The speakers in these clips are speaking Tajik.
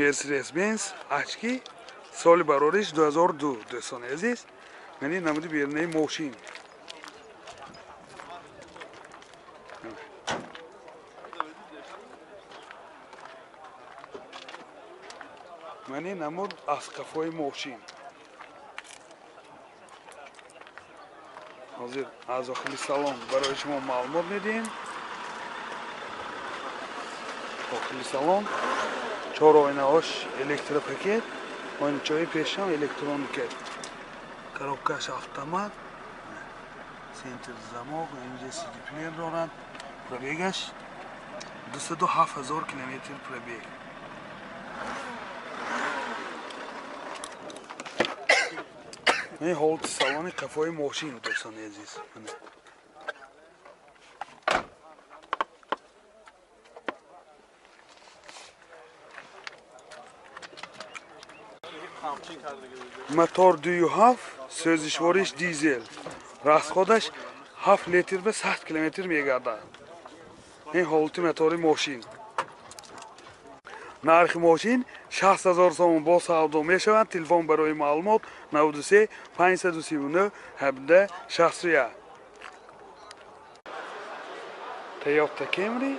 Mercedes-Benz очки соли барориш 2002 дӯстони азиз. Мани намуди берунаи мошин. Мани намуд аз қафои мошин. Ҳозир аз дохили салон барои шумо маълумот медиҳем. Дохили салон чор оинаҳош электропакет, оиначаҳои пешам электроника, коробкаш автомат, центр замок, инҷа CD плеер дорад. Пробегаш 207 000 километр пробег. Ин ҳолати салони қафои мошин дӯстони азиз. Мотор 2.7, сӯзишвориш дизел. Расходаш 7 литр ба 100 километр мегардад. Ин ҳолати мотори мошин. Нархи мошин 60 000 сомон бо савдо мешавад. Телефон барои маълумот 93 539 17 61. Toyota Camry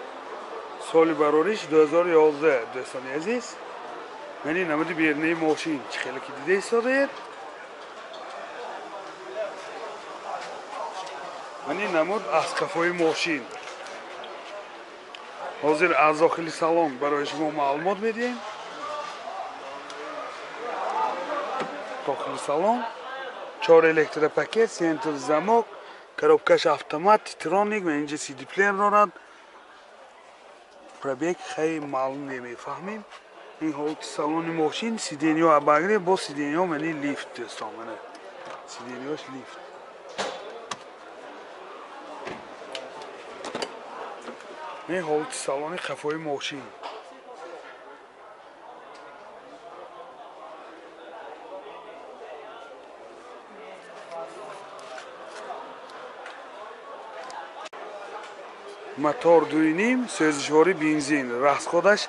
соли барориш 2011 дӯстони азиз. Мани намуди берунаи мошин чӣ хеле ки дида истодаед. Мани намуд аз қафои мошин. Ҳозир аз дохили салон барои шумо маълумот медиҳем. Дохили салон чор электропакет, центр замок, коробкаш автомат, титроник ва инҷа CD плеер дорад. Пробег хеле маълум намефаҳмем. Ин ҳолати салони мошин, сиденьё обогрев, бо сиденьё мани лифт дӯстон, мана сиденьёш лифт. Ин ҳолати салони қафои мошин. Мотор 2.5, сӯзишвори бензин, расходаш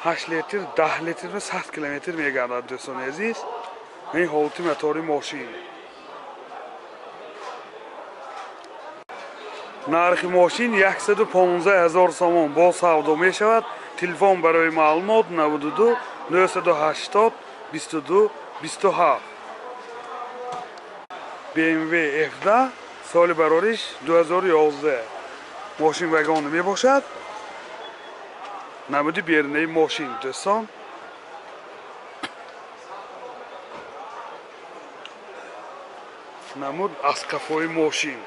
8 литр, 10 литр ва 100 километр мегардад дӯстони азиз. Ин ҳолати мотори мошин. Нархи мошин 115 000 сомон бо савдо мешавад. Телефон барои маълумот 92 980 22 27. BMW F10 соли барориш 2011. Мошин вагон мебошад. Намуди берунаи мошин дӯстон. Намуд аз қафои мошин.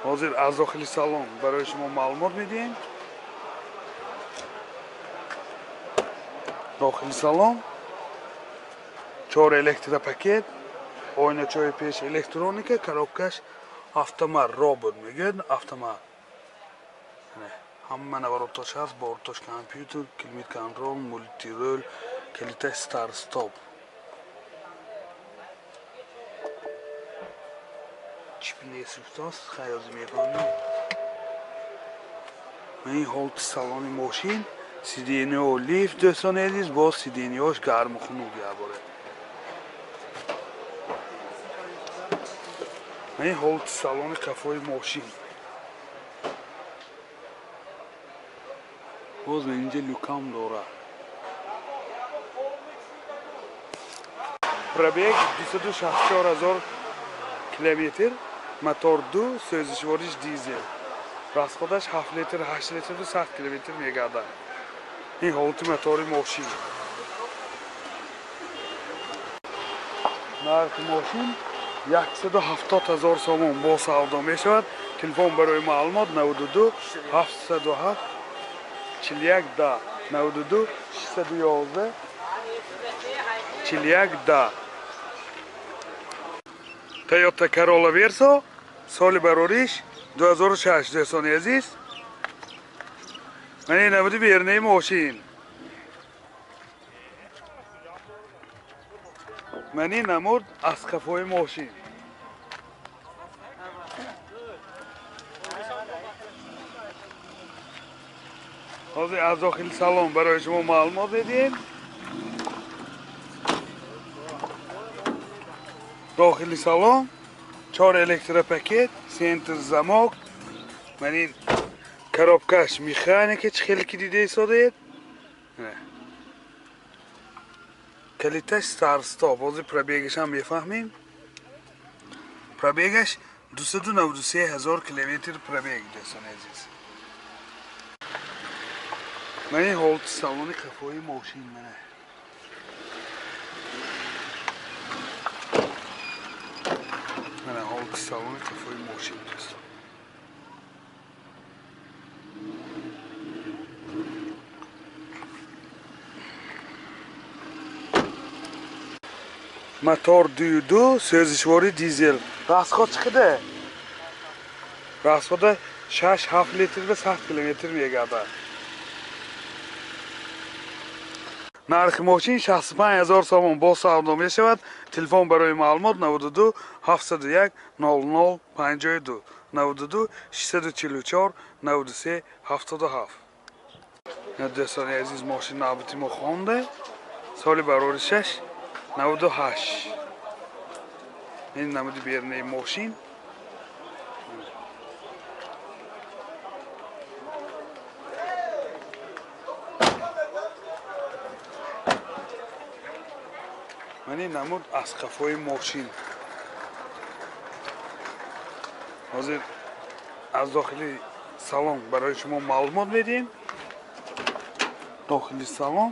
Ҳозир аз дохили салон барои шумо маълумот медиҳем. Дохили салон чор электропакет, оиначаҳои пеш электроника, коробкаш автомат, робот мегӯяд, автомат. Ҳама наворотош ҳаст, бортош компютер, климат контрол, мултирол, калиташ старт-стоп. Чип несуфтост, хаёзи мефаҳмем. Ин ҳолати салони мошин, сиденьё лифт дӯстони азиз, боз сиденьёш гарму хунук ябора. Ин ҳолати салони қафои мошин. Боз инҷа люкам дорад. Пробег 264 000 километр, мотор 2, сӯзишвориш дизел. Расходаш 7 литр, 8 литр ва 100 километр мегардад. Ин ҳолати мотори мошин. Нархи мошин 170 000 сомон бо савдо мешавад. Телефон барои маълумот 92 707 41 10 92 611 41 10. Toyota Corolla Verso соли барориш 2006 дӯстони азиз. Мани намуди берунаи мошин. Мани намуд аз қафои мошин. Ҳозир аз дохили салон барои шумо маълумот медиҳем. Дохили салон 4 электропакет, центр замок, ман ин коробкаш механика чӣ хеле ки дида истодед. Калиташ старт-стоп. Ҳозир пробегаш ҳам мефаҳмем. Пробегаш 293 ҳазор километр пробег, дӯстони азиз. Ман ин ҳолати салони қафои мошин мана. Мана ҳолати салони қафои мошин, дӯстон. Мотор 2.2 сӯзишвори дизел. Расход чӣ қадар? Расхода 6-7 литр ва 100 километр мегардад. Нархи мошин 65 ҳазор сомон бо савдо мешавад. Телефон барои маълумот 92 701 00 52 92 644 93 77. Дӯстони азиз, мошин навбати мо хонда. Соли бароришаш 98. Ин намуди берунаи мошин. Ман ин намуд аз қафои мошин. Ҳозир аз дохили салон барои шумо маълумот медиҳем. Дохили салон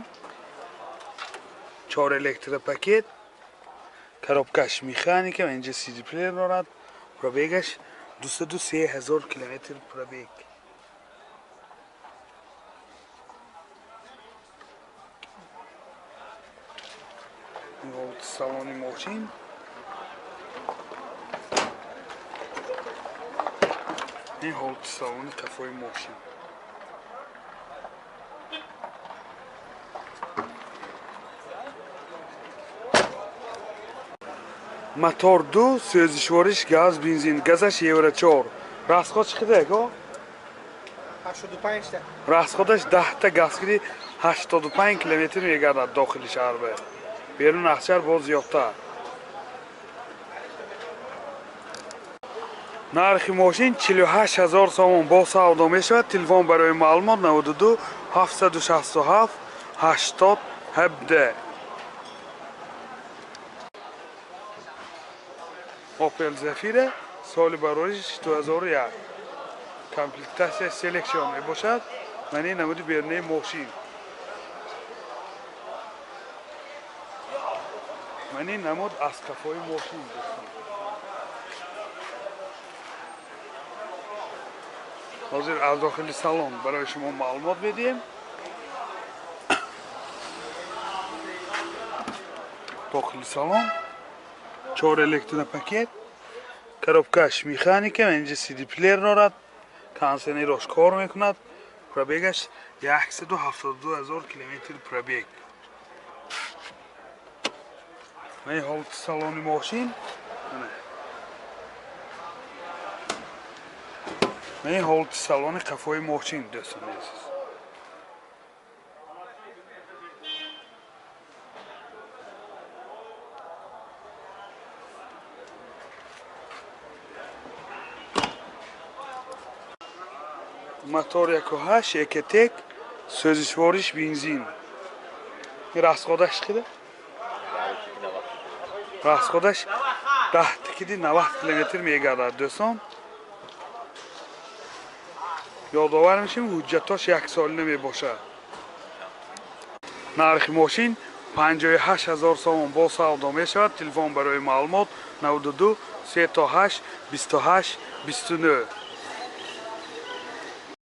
4 электропакет, коробкаш механика, инҷа CD плеер дорад. Пробегаш 203 ҳазор километр пробег. Салони мошин. Ин ҳолати салони қафои мошин. Мотор 2, сӯзишвориш газ, бензин, газаш евро 4. Расход чӣ қадар ко? 85 та. Расходаш 10 та газ киди 85 километр мегардад дохили шаҳр. Берун аз шаҳр боз зиёдтар. Нархи мошин 48 ҳазор сомон бо савдо мешавад. Телефон барои маълумот 92 767 80 17. Opel Zafira соли барориш 2001. Комплектатсия селекшн мебошад. Ман ин намуди берунаи мошин. Ман ин намуд аз қафои мошин, дӯстон. Ҳозир аз дохили салон барои шумо маълумот медиҳем. Дохили салон 4 электропакет, коробкаш механика, инҷа CD плеер дорад, кондиционерош кор мекунад. Пробегаш 172 ҳазор километр пробег. Ман ҳолати салони мошин. Ман ҳолати салони қафои мошин, дӯстони азиз. Мотор 1.8 Экотек, сӯзишвориш бензин. Ин расходаш чӣ қадар? Расходаш 10 киди 90 километр мегардад, дӯстон. Ёдовар мешавем, ҳуҷҷатош яксолина мебошад. Нархи мошин 58 ҳазор сомон бо савдо мешавад. Телефон барои маълумот 92 38 28 29.